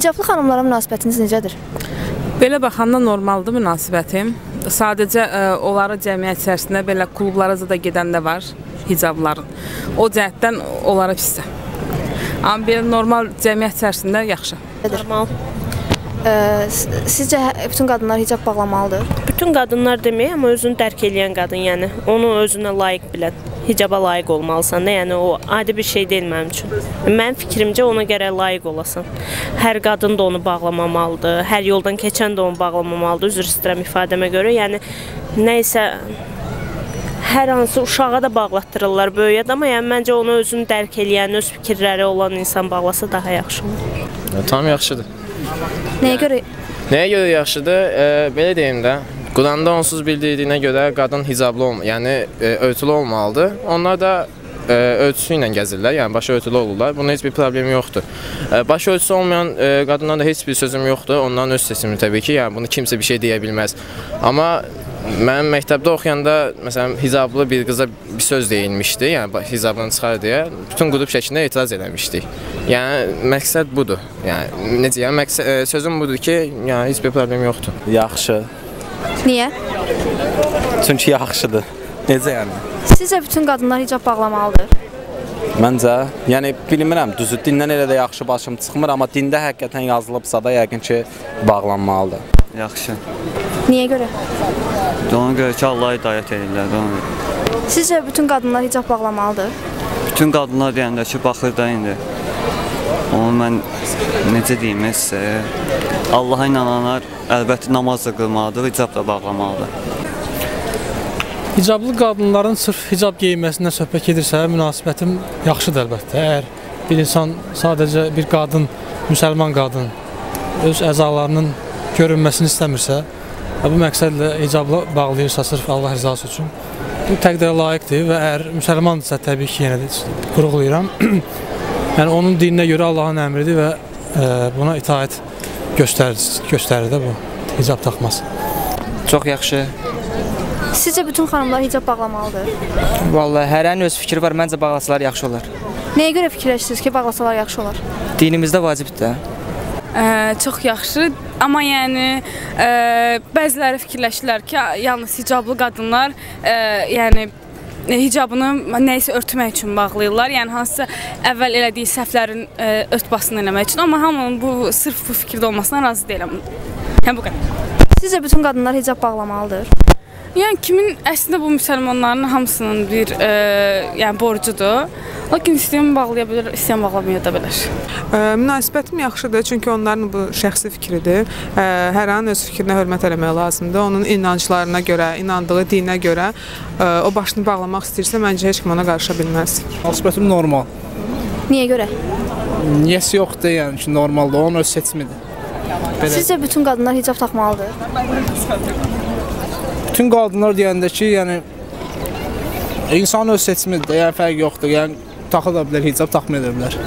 Hicablı xanımlara münasibətiniz necədir? Belə baxanda normaldır münasibətim. Sadəcə onları cəmiyyət içərisində belə klublara da gedən də var hicabların. O cəhətdən onlara pisdir. Amma belə normal cəmiyyət içərisində yaxşı. Normal. Sizcə bütün qadınlar hicab bağlamalıdır? Bütün qadınlar deməyək, amma özünü dərk eləyən qadın, yəni onu özünə layiq bilən, hicaba layiq olmalısan da, yəni o adi bir şey deyil mənim üçün. Mənim fikrimcə ona gərək layiq olasan. Hər qadın da onu bağlamamalıdır, hər yoldan keçən də onu bağlamamalıdır, üzr istəyirəm ifadəmə görə. Yəni nə isə hər hansı uşağa da bağlatdırırlar, böyüyə də, amma yəni məncə onu özünü dərk eləyən, öz fikirləri olan insan bağlasa daha yaxşı olur. Tam yaxşıdır. Nəyə görə? Nəyə görə yaxşıdır? Belə deyim də, Quranda onsuz bildirdiyinə görə qadın hicablı olmalı, yəni örtülü olmalıdır. Onlar da örtüsü ilə gəzirlər, yəni başı örtülü olurlar. Bunun heç bir problemi yoxdur. Başı örtüsü olmayan qadından da heç bir sözüm yoxdur. Onların öz seçimi təbii ki, yəni bunu kimsə bir şey deyə bilməz. Amma mənim məktəbdə oxuyanda, məsələn, hicablı bir qıza bir söz deyilmişdi, yəni hicabını çıxar deyə, bütün qrup şəklində etiraz eləmişdik. Yəni məqsəd budur. Yəni necə, yəni sözüm budur ki, yəni heç bir problem yoxdur. Yaxşı. Niyə? Çünki yaxşıdır. Necə yəni? Sizcə bütün qadınlar hicab bağlamalıdır? Məncə, yəni bilmirəm, düzü dindən elə də yaxşı başım çıxmır, amma dində həqiqətən yazılıbsa da yəqin ki, bağlanmalıdır. Yaxşı. Niyə görə? Ona görə ki, Allah'a itaət edirlər. Sizcə bütün qadınlar hicab bağlamalıdır? Bütün qadınlar deyəndə ki, baxır da indi. Onu mən necə deyim sizə? Allaha inananlar əlbəttə namaz da qılmalıdır, hicab da bağlamalıdır. Hicablı qadınların sırf hicab geyinməsindən söhbət gedirsə, münasibətim yaxşıdır əlbəttə. Əgər bir insan, sadəcə bir qadın, müsəlman qadın öz əzalarının görünməsini istəmirsə, bu məqsədlə hicabla bağlayırsa sırf Allah rızası üçün, bu təqdirə layiqdir və əgər müsəlmandırsa təbii ki, yenə də vurğulayıram. Yəni onun dininə görə Allahın əmridir və buna itaət göstərir də bu hicab taxması. Çox yaxşı. Sizcə bütün xanımlar hicab bağlamalıdır? Vallahi hərənin öz fikri var, məncə bağlasalar yaxşı olar. Nəyə görə fikirləşirsiniz ki, bağlasalar yaxşı olar? Dinimizdə vacibdir də. Çox yaxşı, amma yəni bəziləri fikirləşirlər ki, yalnız hicablı qadınlar yəni hicabını nəyisə örtmək üçün bağlayırlar, yəni hansısa əvvəl elədiyi səhvlərin örtbasını eləmək üçün, amma hamının bu sırf bu fikirdə olmasına razı deyiləm. Yəni bu qədər. Sizcə bütün qadınlar hicab bağlamalıdır? Yəni kimin əslində bu müsəlmanların hamısının bir yəni borcudur. Lakin istəyən bağlaya bilər, istəyən bağlamaya da bilər. Münasibətim yaxşıdır, çünki onların bu şəxsi fikridir. Hər an öz fikrinə hörmət eləmək lazımdır. Onun inanclarına görə, inandığı dinə görə o başını bağlamaq istəyirsə, məncə heç kim ona qarışa bilməz. Münasibətim normal. Niyə görə? Niyəsi yoxdur, yəni ki, normaldır, onun öz seçimidir. Belə. Sizcə bütün qadınlar hicab taxmalıdır? Bütün qadınlar deyəndə ki, yəni insanın öz seçimidir, yəni fərq yoxdur, yəni taxa da bilər, hicab taxmaya da bilər.